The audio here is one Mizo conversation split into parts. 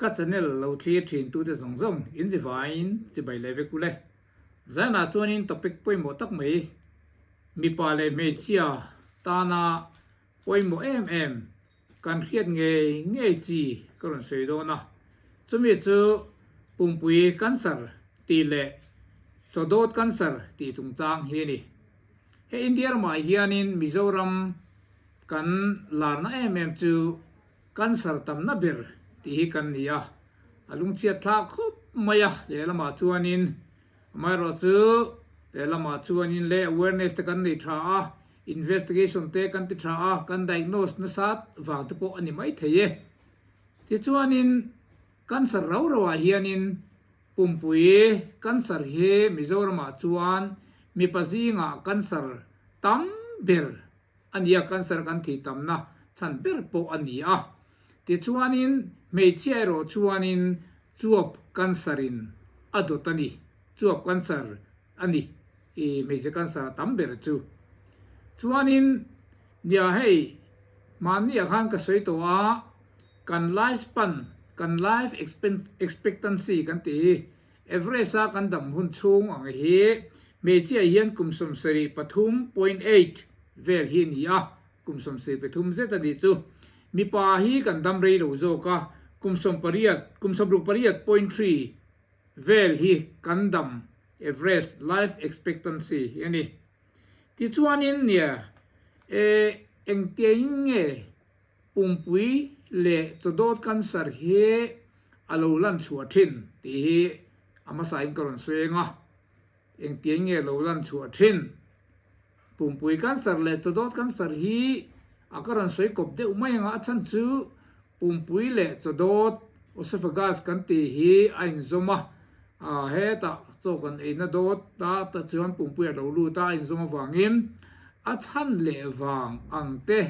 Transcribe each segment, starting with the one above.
Ka channel lo thlir thin tute zawng zawng in zivaiin chibai leh vek ule. Zanah chuanin topic pawimawh tak mai mipa leh hmeichhia tana pawimawh em em kan hriat ngei ngei chi ka rawn sawi dawn a. Chumi chu pumpui cancer tih leh chawdawt cancer tih chungchang hi a ni. He India ramah hianin Mizoram kan larna em em chu Cancer tamna ber tih hi kan ni a, a lungchhiat thlak khawp mai a, lehlamah chuanin amaherawh chu lehlamah chuanin leh awareness te kan nei tha a, investigation te kan ti tha a, kan diagnose nasat vang te pawh a ni mai thei e. Tichuanin cancer rau rauah hianin pumpui cancer hi Mizoramah chuan mipa zingah cancer tam ber a ni a, cancer kan thih tamna chhan ber pawh a ni a. Tichuanin hmeichhia erawh chuanin chuap cancer in a dawt a ni, chuap cancer a ni i hmeichhe cancer a tam ber chu. Chuanin nia hei mahni ah khan ka sawi tawh a, kan life span, kan life expectancy kan tih hi average a kan dam hun chhung ang hi hmeichhia hian kum 73.8 vel hi a ni a, kum 73 zet a nih chu. Mipa hi kan dam rei lo zawk a, kum 18, kum 68.3 vel hi kan dam average life expectancy hi a ni. Tichuanin nia e engtiangin nge Pumpui leh chawdawt cancer hi a lo lan chhuah thin tih hi a hmasain ka rawn sawi eng a, engtiang nge lo lan chhuah thin? Pumpui cancer leh chawdawt cancer hi a ka rawn sawi kawp deuh mai ang a, a chhan chu pumpui leh chawdawt, oesophagus kan tih hi a inzawm a, hetah chaw kan eina dawt a ta chuan pumpui a lo lut a, a inzawm avangin a chhan leh vang ang te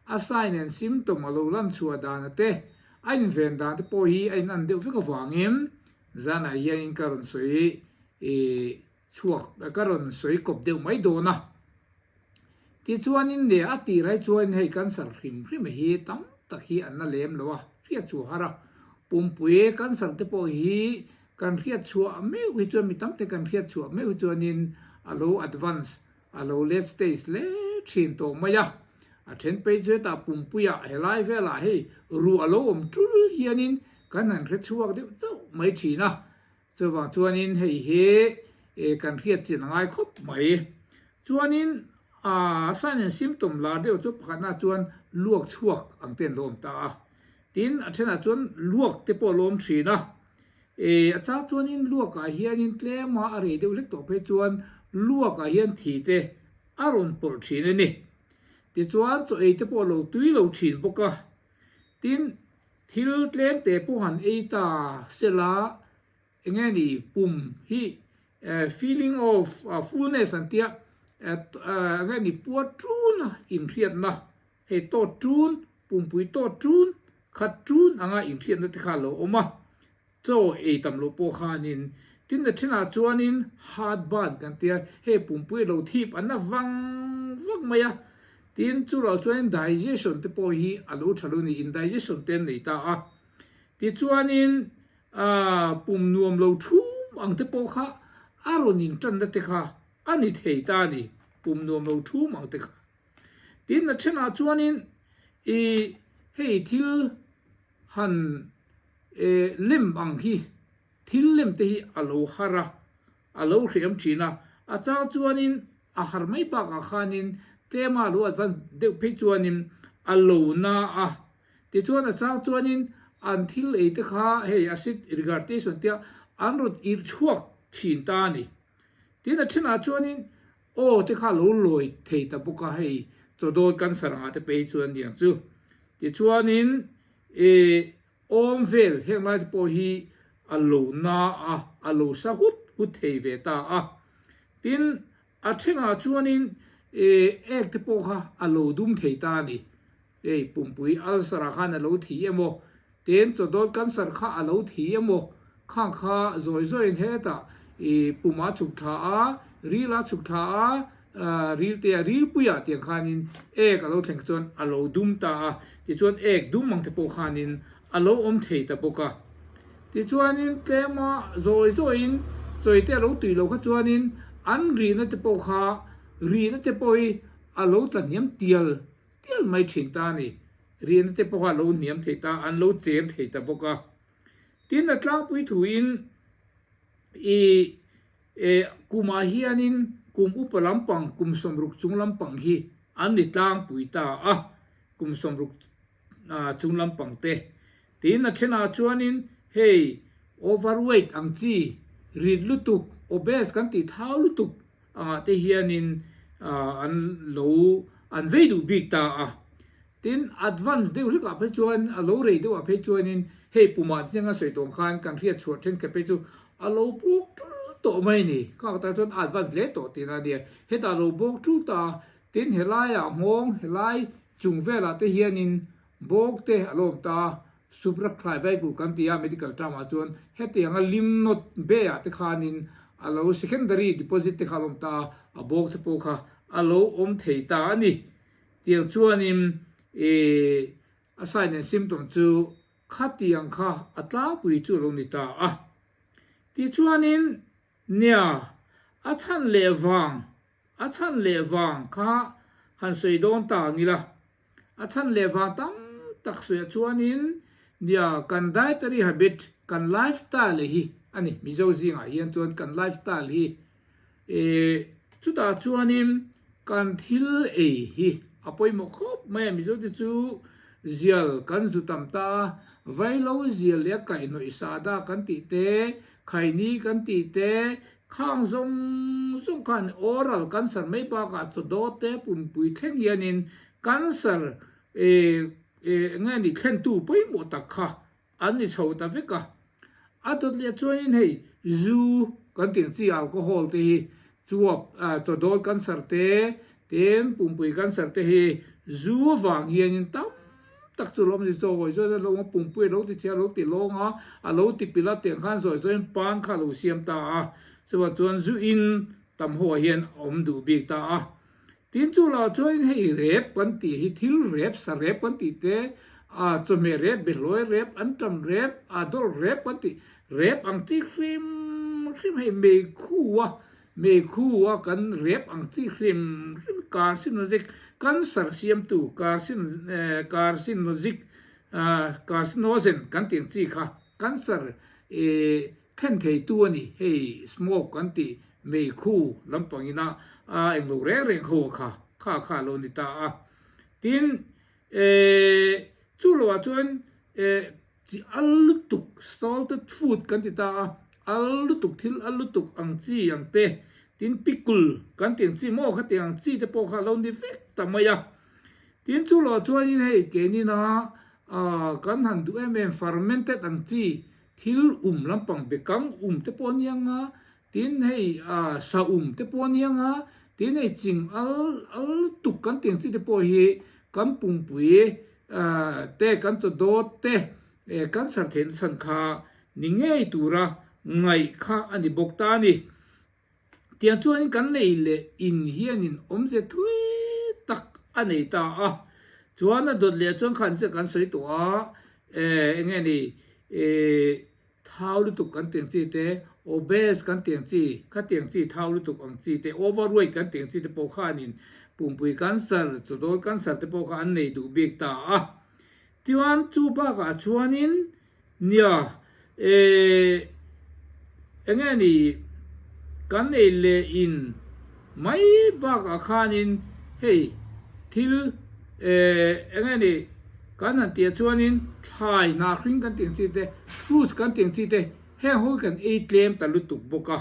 A sign and symptom a lo lan chhuah dan a te, a inven dan te pawh hi a in an deuh vek avangin zanah hianin ka rawn sawi chhuak, ka rawn sawi kawp deuh mai dawn a. Tichuanin leh a tirah hi chuan hei cancer hrim hrim hi tam tak hi an la lem lo a, hriat chhuah har a. Pumpui cancer te pawh hi kan hriat chhuah meuh hi chuan mi tam te kan hriat chhuah meuh hi chuanin a lo advance A lo late stage hle thin tawh mai a, a then phei chu hetah pumpuiah helai velah hei ruh a lo awm tul hianin kan han hre chhuak deuh chauh mai thin a, chuvang chuanin hei hi kan hriat chin a ngai khawp mai. Chuanin a sign and symptom lar deuh chu pakhatna chuan luak chhuak ang te an lo awm ta a, tin a thenah chuan luak te pawh a lo awm thin a, E, a chang chuanin luakah hianin tlema a rei deuh hlek tawh phei chuan luakah hian thi te a rawn pawlh thin a ni. Tichuan chaw ei te pawh a lo tui lo thin bawk a. Tin, thil tlem te pawh han ei ta sela enge ni pum hi feeling of fullness an tia enge ni puar tuna inhriatna Hei tawt ṭun, pumpui tawt ṭun, khat ṭun anga inhriatna te kha a lo awm a, chaw ei tam loh pawh khanin tin a ṭhenah chuanin heart burn kan ti a, hei pumpui a lo thip an na vang vak mai a, tin chuvang chuanin digestion te pawh hi a lo ṭha lo a ni, indigestion te an nei ta a, tichuanin aah pum nuam lo ṭhum ang te pawh kha a rawn inṭanna te kha a ni thei ta a ni, pum nuam lo ṭhum ang te kha. Tin, a thenah chuanin i hei thil han lem ang hi, thil lem te hi a lo har a, a lo hriam thin a, a chang chuanin a har mai bakah khanin tlema a lo advance deuh phei chuanin a lo na a, tichuan a chang chuanin an thil ei te kha hei acid regurgitation tia an rawn irh chhuak thin ta a ni. Tin, a thenah chuanin Aw te kha lo lawi thei ta bawk a, hei chawdawl cancer angah te pei chuan niang chu. Tichuanin i awm vel heng lai te pawh hi a lo na a, a lo sa hut hut thei ve ta a. Tin, a thenah chuanin i ek te pawh kha a lo dum thei ta a ni. Hei pumpui ulcer ah khan a lo thi emaw, tin chawdawt cancer kha a lo thi emaw, khang kha zawi zawiin hetah i pum ah chhuk thla a, ril ah chhuk thla a, ril te ah rilpui ah tiang khanin ek a lo thleng chuan a lo dum ta a, tichuan ek dum ang te pawh khanin a lo awm thei ta bawk a. Tichuanin tlema zawi zawiin chawi te a lo tui loh kha chuanin an rihna te pawh kha rihna te pawh hi a lo tla hniam tial tial mai thin ta a ni. Rihna te pawh kha a lo hniam thei ta, an lo cher thei ta bawk a. Tin, a tlangpui thuin i E, kumah hianin kum upa lampang, kum 60 chung lampang hi an ni tlangpui ta a, kum 60 chung lampang te. Tin, a thenah chuanin hei overweight ang chi, rit lutuk, obese kan tih thau lutuk angah te hianin an lo an vei duh bik ta a. Tin, advance deuh hlekah phei chuan, a lo rei deuhah phei chuanin hei pumah chianga sawi tawng khan kan hriat chhuah thenkhat phei chu a lo bawk tul tawh mai a ni. Khang atang chuan a advance hle tawh tihna a nia. Hetah a lo bawk tul ta a, tin helaiah nghawng, helai chung velah te hianin bawk te a lo awm ta a, supraclavicle kan ti a medical term ah chuan hetianga lymph node bay ah te khanin a lo secondary deposit te kha a lo awm ta a, a bawk te pawh kha a lo awm thei ta a ni. Tiang chuanin i a sign and symptom chu khatiang kha a tlangpui chu a lo ni ta a. Tichuanin nia a chhan leh vang, a chhan leh vang kha han sawi dawn ta ang ila. A chhan leh vang tam tak sawiah chuanin nia kan dietary habit, kan lifestyle hi a ni. Mizo zingah hian chuan kan lifestyle hi E, chutah chuanin kan thil ei hi a pawimawh khawp mai a, Mizote chu zial kan zu tam ta a, vailo zial leh a kaihhnawih sahdah kan tih te, khaini kan tih te, khang zawng zawng khan oral cancer mai bakah chawdawt te pumpui thleng hianin cancer e, e, eng nge ni thlentu pawimawh tak kha An ni chho ta vek a. A dawt leh chuanin hei zu kan tih ang chi alcohol te hi chuap chawdawl cancer te tin pumpui cancer te hi zu avang hianin tam tak chu lawm ni chaw hawi zawin a lo awm a pumpui a lo ti chhe a lo ti lawng a a lo ti pilh a tiang khan zawi zawin pan kha a lo siam ta a chuvang chuan zu in tam ho ah hian a awm duh bik ta a. Tin chu lah chuanin hei rep kan tih hi thil rep, sa rep kan tih te, a chawhmeh rep, behlawi rep, anṭam rep, a dawlh rep kan tih rep ang chi hrim hrim hei meikhu a, meikhu a kan rep ang chi hrim hrim carcinogic, cancer siamtu carcin carcinogic carcinogen kan tih ang chi kha cancer Thlen theitu a ni, hei smoke kan tih meikhu lampang ina a englo reng reng ho kha kha kha a lo ni ta a. Tin, eh, chu loah chuan eh chi al lutuk salted food kan ti ta a, al lutuk thil al lutuk ang chi ang te, tin pickle kan tih ang chi maw khatiang ang chi te pawh kha a lo ni vek ta mai a. Tin chu loah chuanin hei keinin a kan han duh em em fermented ang chi Thil um lampang bekang um te pawh a niang a, tin hei ah sa um te pawh a niang a, tin hei ching al al lutuk kan tih ang chi te pawh hi kan pumpui ah te kan chaw dawt te eh cancer theihna chhan kha ni ngei tura ngaih kha a ni bawk ta a ni. Tiang chuanin kan nei leh in hianin awmze thui tak a nei ta a, chuan a dawt leh chuan khan ziak kan sawi tawh a, eh eng nge ni eh thau lutuk kan tih ang chi te, obese kan tih ang chi, khatiang chi thau lutuk ang chi te, overweight kan tih ang chi te pawh khanin pumpui cancer, chawdawl cancer te pawh kha an nei duh bik ta a. Chuan chu bakah chuanin Nia, eh, enge ni kan ei leh in mai bakah khanin hei thil, eh, enge ni kan han tih ah chuanin thlai hnah hring kan tih ang chi te, fruits kan tih ang chi te heng ho hi kan ei tlem ta lutuk bawk a,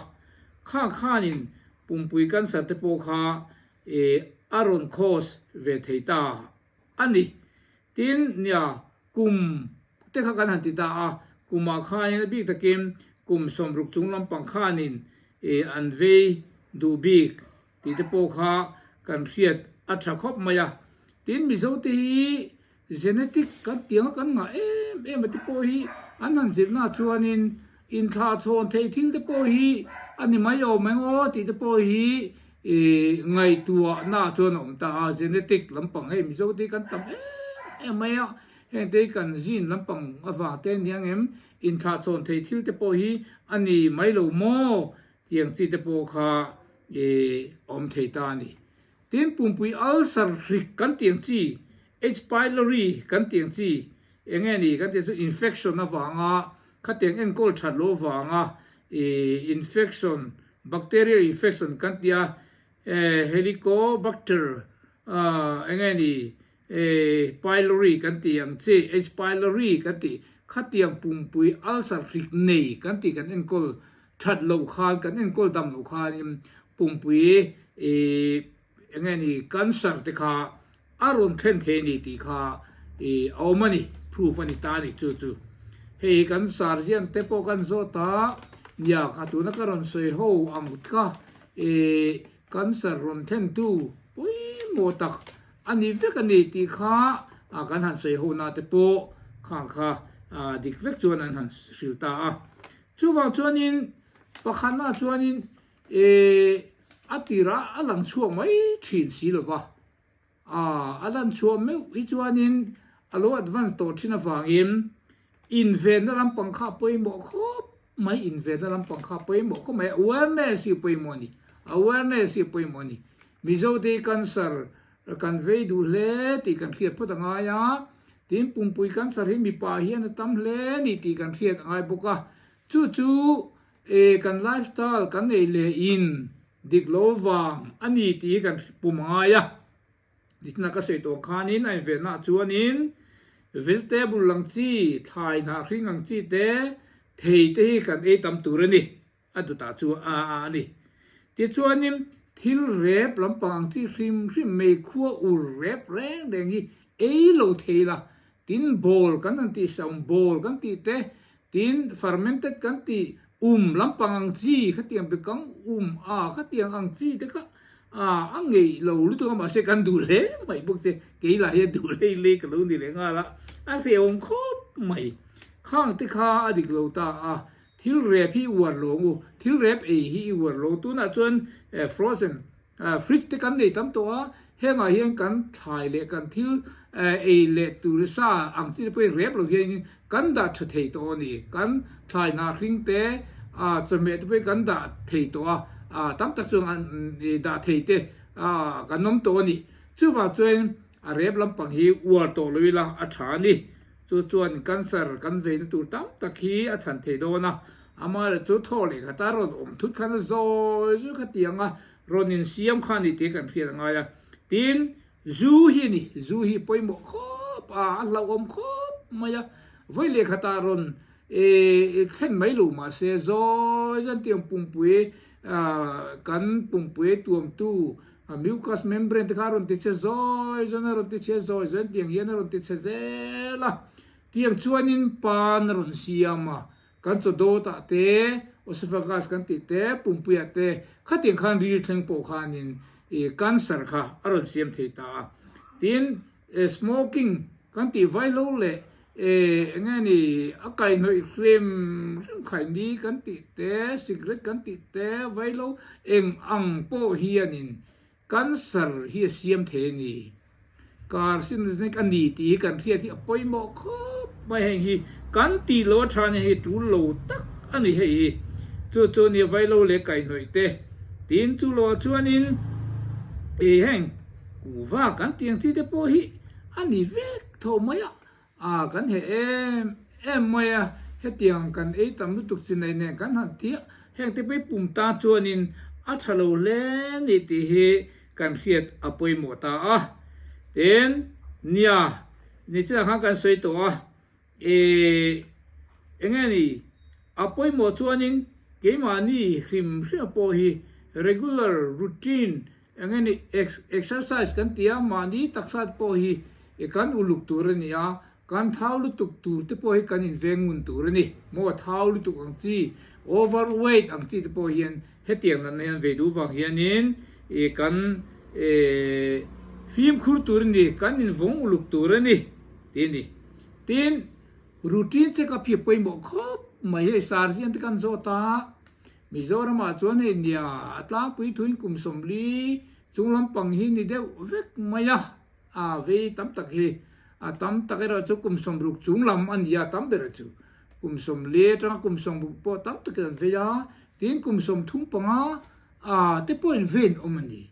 khang khanin pumpui cancer te pawh kha, eh, a rawn cause ve thei ta a ni. Tin, nia, kum te kha kan han ti ta a, kumah khanin a bik takin kum 60 chung lampang khanin ih an vei duh bik tih te pawh kha kan hriat a tha khawp mai a. Tin, Mizo te hi genetic kan tiang a kan ngah em em a te pawh hi an han zirna chuanin inthlah chhawn theih thil te pawh hi a ni mai awm eng aw tih te pawh hi Ih ngaihtuahna chuan a awm ta a, genetic lampang hei Mizo te hi kan tam em em mai a, Heng te hi kan zin lampang avang te aniang em? Inthlahchhawn thei thil te pawh hi a ni mai lo maw? Tiang chi te pawh kha i awm thei ta a ni. Tin, pumpui ulcer hrik kan tih ang chi, H. Pylori kan tih ang chi, eng nge ni kan tih chu infection avanga khatiang enkawl that loh avanga i infection, bacterial infection kan tih a, Helicobacter eng nge ni Pylori kan tih ang chi, H. Pylori kan tih khatiang pumpui ulcer hrik nei kan tih kan enkawl that loh khan, kan enkawl dam loh khanin pumpui eng nge ni cancer te kha a rawn thlen thei a ni tih kha a awm a ni, proof a ni ta a ni chu chu. Hei hi kan surgeon te pawh kan zawt a, nia kha tuna ka rawn sawi ho ang kha cancer rawn thlentu pawimawh tak a ni vek a ni tih kha kan han sawi ho na te pawh khang kha dik vek chuan an han hrilh ta a. Chuvang chuanin pakhatna chuanin a tirah a lang chhuak mai thin si lova, a lan chhuah meuh hi chuanin a lo advance tawh thin avangin invenna lampang kha a pawimawh khawp mai, invenna lampang kha a pawimawh khawp mai, awareness hi a pawimawh a ni, awareness hi a pawimawh a ni. Mizote hi cancer kan vei duh hle tih kan hriat phawt a ngai a, tin pumpui cancer hi mipa hian a tam hle a ni tih kan hriat a ngai bawk a, chu chu E kan lifestyle kan nei leh in dik lo vang a ni tih hi kan pum a ngai a, nichina ka sawi tawh khanin a invenna ah chuanin vegetable lang chi, thlai hnah hring ang chi te, thei te hi kan ei tam tur a ni, a dutah chu a a ni. Tichuanin thil rep lampang ang chi hrim hrim mei khua ur rep reng reng hi ei lo thei la, tin bawl kan han tih saum bawl kan tih te Tin, fermented kan tih um lampang ang chi khatiang bekang um a khatiang ang chi te kha a a ngeih lo lutuk a mahse kan duh hle mai bawk che kei lah hian duh hlei hlei ka lo ni leh nghal a a hrehawm khawp mai. Khang te kha a dik lo ta a thil rep hi i uar lo ang u thil rep ei hi i uar lo tunah chuan frozen Fridge te kan nei tam tawh a, hengah hian kan thlai leh kan thil ei leh tur sa ang chi te pawhin rep lo hianin kan dah tha thei tawh a ni. Kan thlai hnah hring te, chawhmeh te pawhin kan dah thei tawh a, tam tak chuan an dah thei te kan awm tawh a ni. Chuvang chuan a rep lampang hi uar tawh lo ila a tha a ni. Chu chuan cancer kan veina tur tam tak hi a chhan thei dawn a, amaherawhchu chu thaw leh khata rawn awm thut khan a zawi zawi kha tiang a, rawn insiam kha a ni tih kan hriat a ngai a. Tin, zu hi a ni, zu hi pawimawh khawp a, a hlauhawm khawp mai a, vawi leh khatah rawn thlen mai lo mahse zawi zawi an tiang pumpui kan pumpui tuamtu mucus membrane te kha a rawn ti chhe zawi zawi a rawn ti chhe zawi zawi tiang hian a rawn ti chhe zel a, tiang chuanin pan a rawn siam a, kan chaw dawtah te, oesophagus kan tih te, pumpuiah te khatiang khan ril thleng pawh khanin cancer kha a rawn siam thei ta a, tin Smoking kan tih vaihlo leh eng nge ni a kaihhnawih hrim hrim khaini kan tih te, cigarette kan tih te vaihlo eng ang pawh hianin cancer hi a siam thei a ni. Carcinogenic a ni tih hi kan hriat hi a pawimawh khawp mai heng hi kan tih loh a tha nia hei tul lo tak a ni hei hi. Chu chu nia vaihlo leh kaihhnawih te tin chu loh ah chuanin heng Kuhva kan tih ang chi te pawh hi a ni vek tho mai a, aa kan heh em em mai a, hetiang kan ei tam lutuk chi nei nen kan han ti a, heng te pawh hi pum ta chuanin a tha lo hle ni tih hi kan hriat a pawimawh ta a. Tin, nia, nichinah khan kan sawi tawh a, Ehh enge ni a pawimawh chuanin keimahni hrim hrim pawh hi regular routine enge ni exercise kan ti a, mahni taksa te pawh hi kan uluk tur a ni a, kan thau lutuk tur te pawh hi kan inveng ngun tur a ni. Maw thau lutuk ang chi, over weight ang chi te pawh hian hetiang natna hian vei duh vang hianin kan fimkhur tur a ni, kan invawng uluk tur a ni tih a ni. Tin, routine check up hi a pawimawh khawp mai hei Sergeant te kan zawt a, Mizoramah chuan hei nia a tlangpui thuin kum 40 chung lampang hi ni deuh vek mai a, a vei tam tak hi. A tam tak erawh chu kum 60 chung lam a ni a, tam ber chu kum 40 atanga kum 60 pawh tam takin an vei a, tin kum 35 a te pawhin vein awm a ni.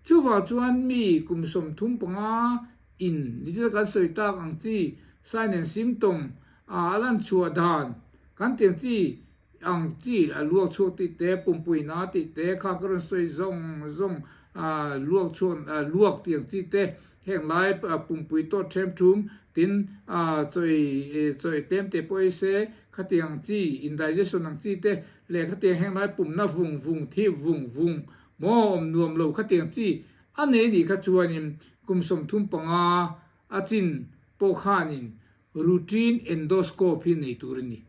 Chuvang chuan mi kum 35 in nichina kan sawi tak ang chi sign and symptom a a lan chhuah dan kan tih ang chi ang chi a luak chhuak tih te, pumpui na tih te, kha ka rawn sawi zawng zawng a luak chhuak a luak tih ang chi te, heng lai pumpui tawt ṭhem ṭhum tin a chawi chawi tlem te pawh ei se khatiang ang chi indigestion ang chi te leh khatiang heng lai pumna vung vung thip vung vung maw awm nuam lo khatiang chi a nei nih kha chuanin kum 35 a chin pawh khanin Routine endoscope hi nei tur a ni.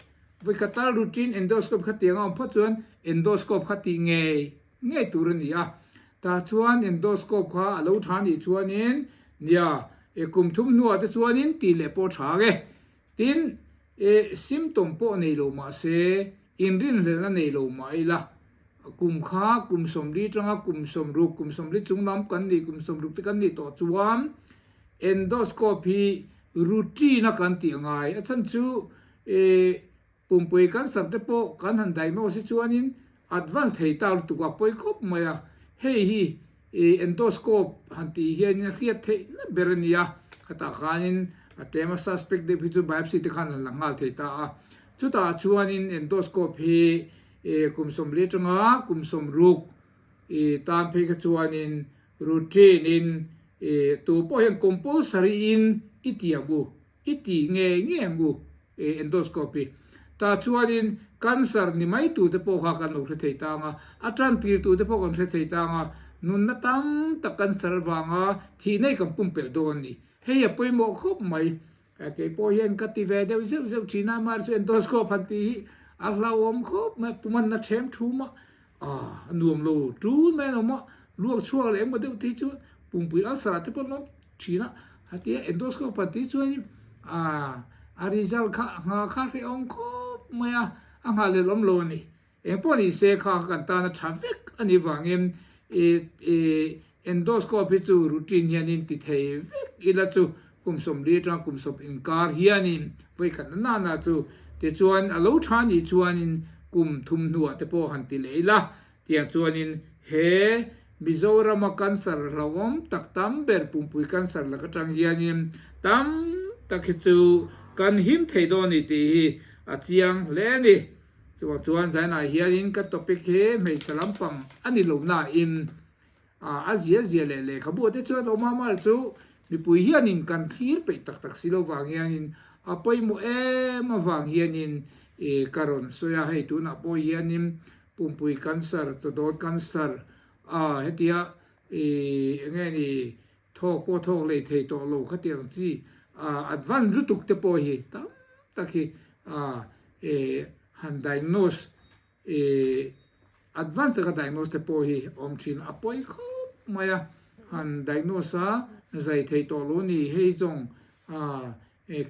Vawikhat tal routine endoscope kha tiang a awm phawt chuan endoscope kha tih ngei ngei tur a ni a. Tah chuan endoscope kha a lo tha nih chuanin nia e kum thum hnuah te chuanin tih leh pawh tha ang e. Tin, e symptom pawh nei lo mah se, inrinhlelhna nei lo mah ila, kum kha kum 40 tanga kum 60, kum 40 chung lam kan nih, kum 60 te kan nih tawh chuan endoscope hi Routine a kan tih ngai. A chhan chu eh pumpui cancer te pawh kan han diagnose hi chuanin advance thei ta lutuk a pawi khawp mai a. Hei hi eh endoscope han tih hianin a hriat theih na ber a nia. Khatah khanin a tlem a suspect deuh hi chu biopsy te khan an la nghal thei ta a. Chutah chuanin endoscope hi eh kum 40 atanga kum 60 eh tan phei kha chuanin routine in I tu pawh hian compulsory in i ti ang u, i ti ngei ngei ang u i endoscopy. Tah chuanin cancer ni mai tute pawh kha kan lo hre thei tang a, a tan tir tute pawh kan hre thei tang a, nunna tam tak cancer avanga thihna hi kan pumpelh dawn a ni. Hei a pawimawh khawp mai. Kei pawh hian ka ti ve deuh zeuh zeuh thin a, amaherawhchu endoscope han tih hi a hlauhawm khawp mai, pumanna ṭhem thum a, a nuam lo ṭul mai an awm a, luak chhuak leh emaw deuh te hi chu pumpui ulcer ah te pawh an awm thin a, hetia endoscope han tih chuan a result kha ngha kha hrehawm khawp mai a, a nghahhlelh awm lo a ni. Eng pawh ni se kha kan tana tha vek a nih vangin i endoscope hi chu routine hianin ti thei vek ila chu kum 40 atanga kum 40 inkar hianin vawikhat na nana chu tichuan a lo tha nih chuanin kum thum hnuah te pawh han ti leh ila tiang chuanin he Mizorama cancer hlauhawm tak tam ber pumpui cancer lak atang hianin tam tak hi chu kan him thei dawn a ni tih hi a chiang hle a ni. Chuvang chuan zainah hianin ka topic hi hmeichhe lampang a ni lo nain a zia zia leh lehkhabu te chuan awm a, amaherawhchu chu mipui hianin kan thlir peih tak tak si lo vang hianin a pawimawh em avang hianin ka rawn sawi a, hei tunah pawh hianin pumpui cancer, chawdawn cancer a hetia eng nge ni thawk pawh thawk lei thei tawh lo khatiang chi advance lutuk te pawh hi tam tak hi han diagnose advance taka diagnose te pawh hi awm thin a pawi khawp mai a, han diagnose a zai thei tawh lo ni hei zawng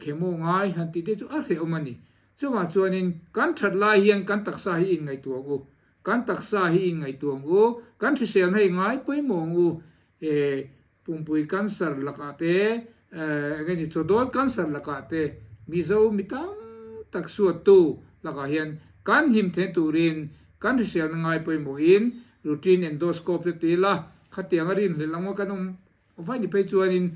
chemo ngai han tih te chu a hrehawm a ni. Chuvang chuanin kan that lai hian kan taksa hi inngaihtuah ang u, kan taksa hi inngaihtuah ang u, kan hriselna hi ngai pawimawh ang u, Pumpui cancer lakah te, eng nge ni chawdawl cancer lakah te Mizo mi tam tak suattu lakah hian kan him theih turin kan hriselna ngai pawimawhin routine endoscope te ti ila khatiang a rinhlelh ang a kan awm vai ni phei chuanin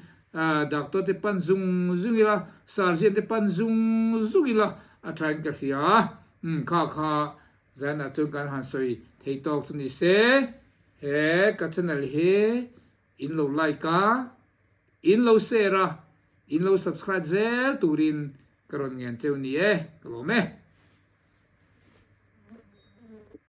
doctor te pan zung zung ila surgeon te pan zung zung ila a thain ka hria kha kha zanah chuan kan han sawi thei tawk chu ni se. He ka channel hi in lo like a, in lo share a, in lo subscribe zel turin ka rawn ngen cheu ni e, ka lawm e.